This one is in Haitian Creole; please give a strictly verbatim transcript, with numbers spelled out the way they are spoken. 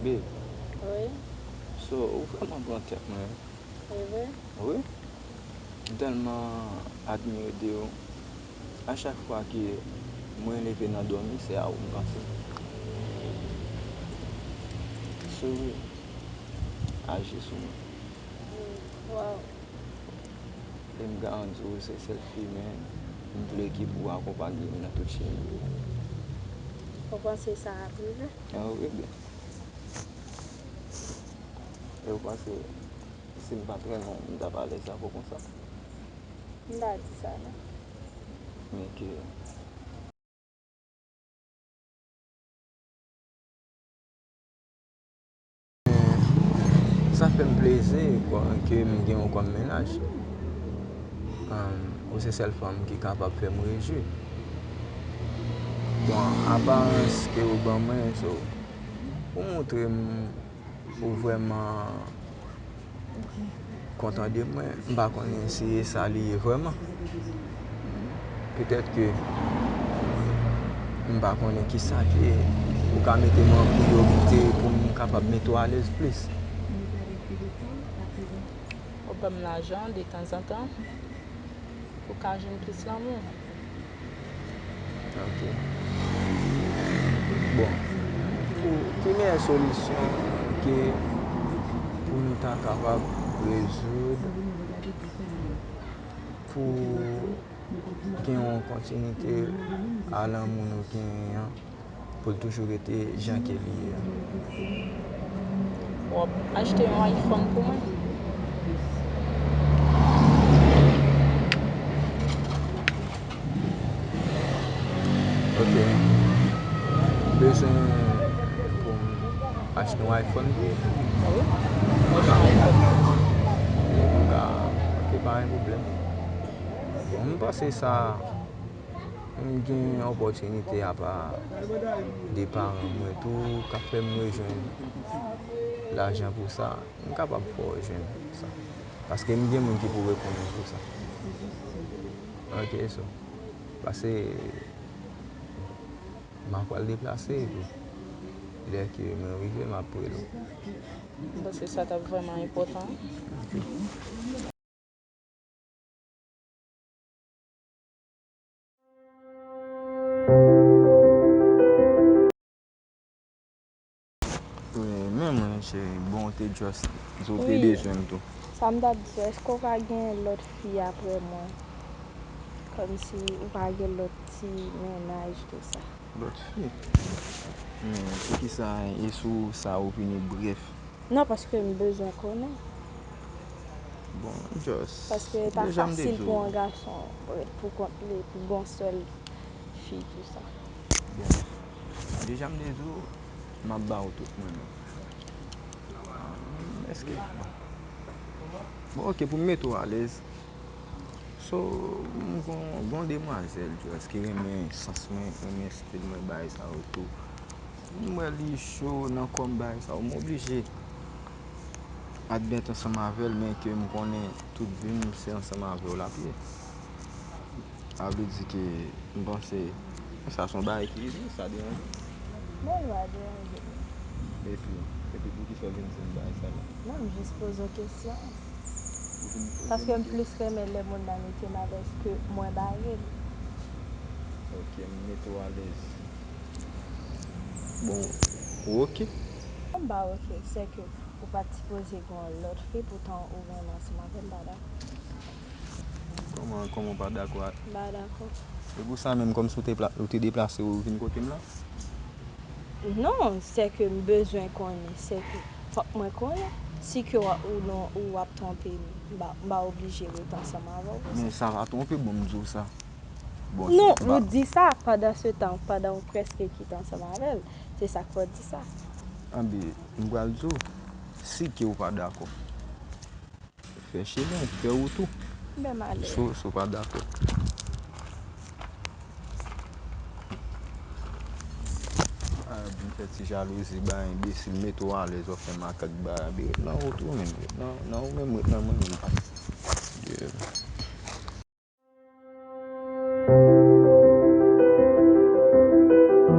Babe. Wi. So, ou vrèman pran tèt mwen. E vre? Wi. M tèlman admire de ou. A chak fwa ke mwen leve nan dòmi, se a ou m panse. Souri. Aji sou mwen. Wow. E m garanti w se sèl fi, men m vle ki pou akonpanye m nan tout chemen. Ou panse sa ap rive? Ah, wi, byen. E w panse si m pa t renmen w, m t ap alèz avè w konsa? M pa di sa, non. Men ke Sa fè m plezi ke m gen w kòm mennaj. Ahn, ou se sèl fanm ki kapab fè m rejwi. Bon, aparans ke ou ban mwen, so, ou montre m ou vrèman kontan de mwen. M pa konnen si e sa li ye vrèman. Petèt ke m pa konnen kisa ke ou ka mete mwen an priyorite pou m kapab mete w alèz plis. Ou ban m lajan detanzantan pou w ka jwenn plis lanmou. Ok. Bon, pou ki meyè solisyon ke pou nou ta kapab rezoud pou gen yon kontinite a lanmou nou genyen an, pou l toujou rete jan ke li ye a? W ap achte yon iPhone pou mwen? Ok. Ou bezwen pou m achte yon iPhone pou ou? Wi. Mwen bezwen yon iPhone. Ou ka, ok, pa gen pwoblèm. Bon, m panse sa, m gen opòtinite apa de paran mwen tou k ap fè m rejwenn lajan pou sa. M kapab fè w jwenn sa. Paske m gen moun ki pou reponn mwen pou sa. Ok, so. Pase, m ap pral deplase epi lè ke mwen rive, m ap rele w. M panse sa t ap vrèman enpòtan. Wi, men mwen, cheri, bon, ou te just di w te bezwen m tou. Sa m t ap di, èske w pa gen lòt fi apre mwen? Kòmsi ou pa gen lòt ti mennaj, tou sa. Lòt fi? Men, poukisa e sou sa ou vini brèf? Non, paske m bezwen konnen. Bon, just, paske e pa fasil pou yon gason ret pou kont li, pou gon sèl fi, tou sa. Bon, deja m te di w, m ap ba w tout mwen menm. Èske, bon, ok, pou m mete w alèz. So, m gon, gon demwazèl, just, ki renmen sans mwen, renmen estil mwen, bagay sa yo tou. M wè li cho nan kò m, bagay sa yo, m oblije admèt ansanm avè l, men ke m konnen tout vi m se ansanm avè w l ap ye. Sa vle di ke m panse sa se yon bagay ki itil, sa deranje w? Non, li pa deranje m. Epi, epi poukisa w vin di m bagay sa la? Non, m jis poze w kesyon. Ou vin poze m kesyon? Paske m plis renmen lè moun nan mete m alèz ke mwen bare l. Ok, m mete w alèz. Bon, ou ok? M pa ok, sèke ou pa t sipoze gen yon lòt fi, poutan ou renmen ansanm avè m, m pa dakò. Kòman, kòman w pa dakò a? M pa dakò. E pou sa menm, kòmsi w te pla-, ou te deplase, ou vin kote m la? Non, sèke m bezwen konnen, sèke fòk mwen konnen. Si ke w, ou non, ou ap twonpe m, m pa, m pa oblije ret ansanm avè w pou sa. Men sa pa twonpe, bon, m di w sa. Bon, non, ou di sa, pandan se tan, pandan w prèske kite ansanm avè l. Se sa k fè w di sa. Anben, m pral di w, si ke w pa dakò, fè chemen w, fè wout ou. Men m alèz. Si w, si w pa dakò. Ah, vin fè ti jalouzi, bay enbesil, mete w alèz, w ap fè makak, bay, ret nan wout ou menm, ret nan, nan ou menm, ret nan mwen menm. Yeah.